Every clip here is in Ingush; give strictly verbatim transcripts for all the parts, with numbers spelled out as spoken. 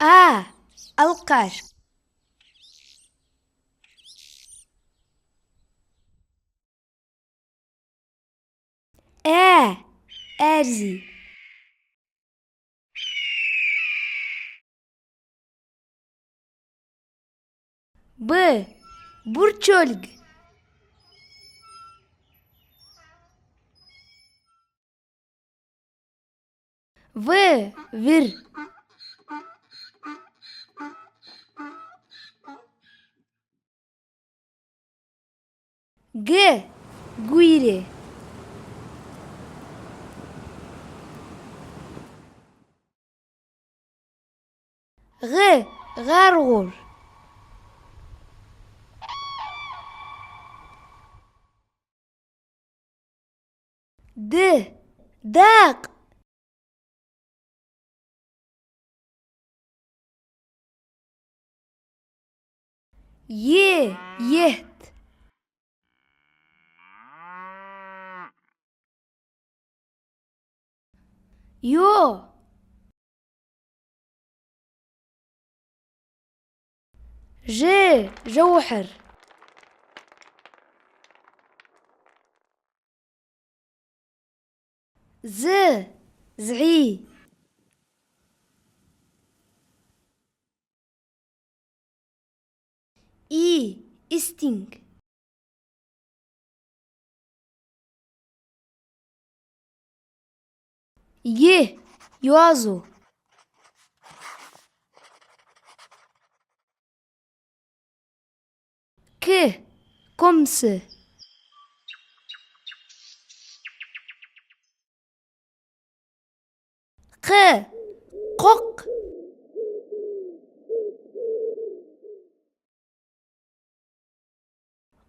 А. Алкаш. Э. Аьрзи. Б. Бурчолг. В. Вир. Г. Гуйре. ГӀ. ГӀаргӀур. Д. Дакъа. Е. Етт. Ё. Ж. Жовхьар. З. ЗӀи. И. Истинг. Е. Йоазув. К. Комса. Кх. Кхокх.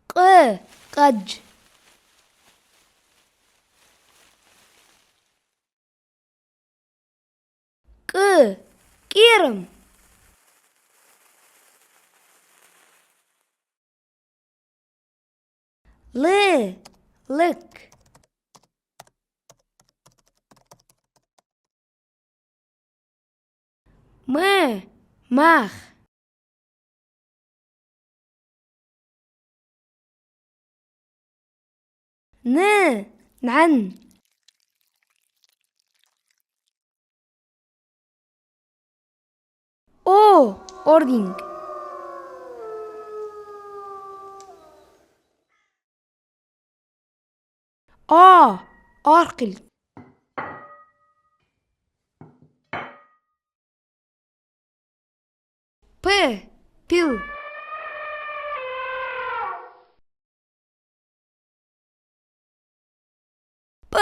Къ. Къадж. КӀ. КӀерам. Л. Лек. М. Мах. Н. НӀан. О. Ординг. О. Аркъил. П. Пил. П.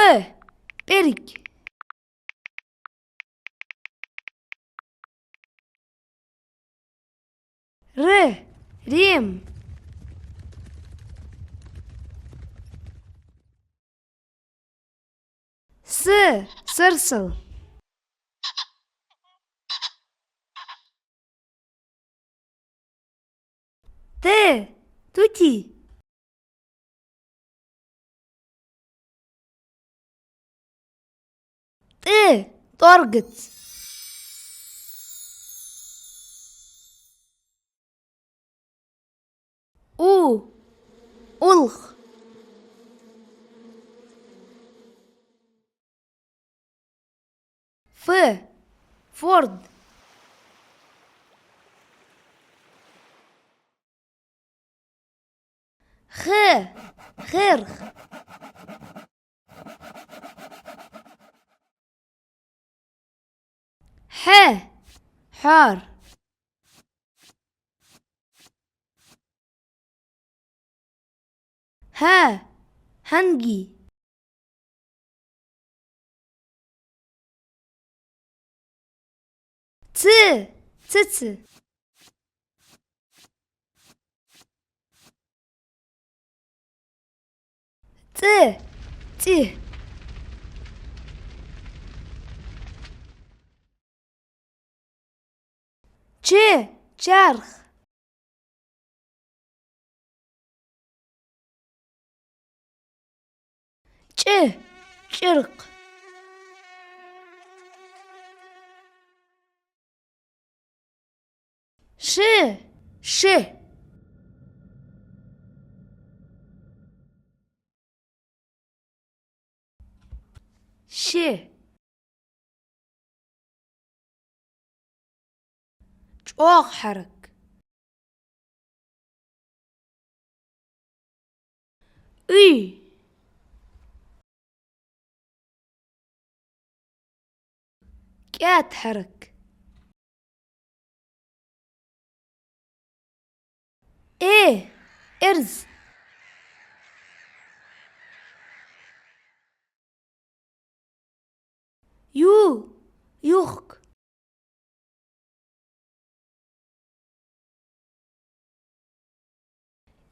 ПӀерг. Р. Рем. С. Сарсал. Т. Тути. ТӀ. ТӀоргац. У. Улх. Ф. Форд. Х. Херх. Хь. Хьоар. Хьа. Хьанги. Ц. Цаца. ЦӀ. ЦӀи. Ч. Чарх. ЧӀ. ЧӀиркъ. Ш. Ш. Ш. ЧӀоагӀа хьарак. Ӏ. КӀаьда хьарак. Э. Эрз. Ю. Юхк.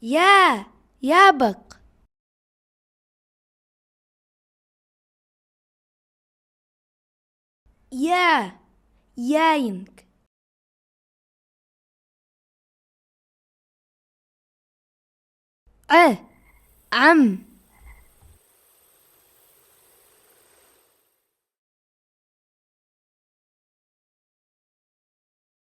Я. Ябакъ. Я. Яйнг. Ӏ. Ӏам.